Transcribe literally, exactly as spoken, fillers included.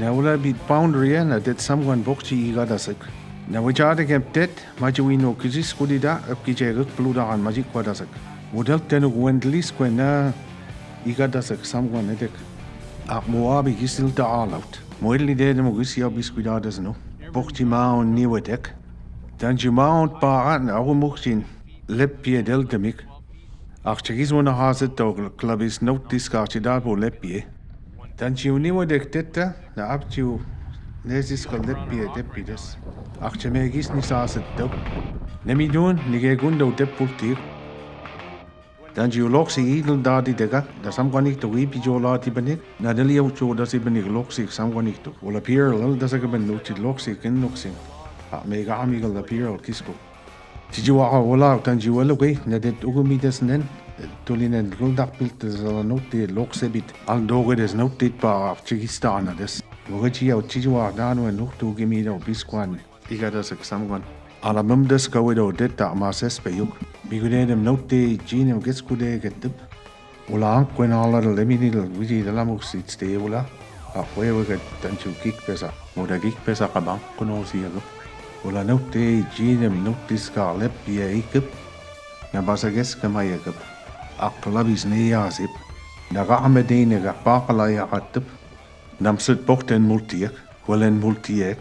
Na wala bit boundary na det samkwan pohchi ikatasek. Na wechaatekem det, machiwin no kisis kutita, epkichekek pludakan machikwatasek. Wudel tenuk wendlis kwen na ikatasek samkwan etek. Ak muabi kisil ta alaut. Muelli dedemuki siabis kuidades no. Pohchi maun niwetek. Tanchi maun paran agu muhchin leppie deltemik. Ak chekis wena haset to klabis noutiska ak chidalpu leppie. Tanchi uniwetek tetta na apchiu nesiska leppie teppides. Ak chemekis nisaset to. Nemidun nikekundow teppultik. Tanchi uloksi idel dati teka, da samkwanik to wipi jolati benik, na deli aucho dasi benik loksi samkwanik to. Wala piral, dasa ke ben nuchi loksi ken nuksin. Ha mega amigal da piral kisko. Chichiwaka wala tanchi wala kwe, na det ugumi des nen, tulinen guldak pilte zala nuti lokse bit. Al doge des nuti pa chikista ana des. Mugachi ya chichiwa danu en nuktu ugimi da ubiskwan. Ikatasek samkwan. Ala memdes kawedo detta mases peyuk. Bigudedem note jinem geskude ketip. Wala ankwen ala leminil wiji dalamuk sitste wala. Akwewe ket tanchu kik pesa. Muda kik pesa kabang kuno siyagap. Wala note jinem notiska lepia ikip. Na basa ges kamayagap. Ak labis ne yasip. Daga amedine ga pakala yakatip. Namsut pohten multiek. Walen multiek.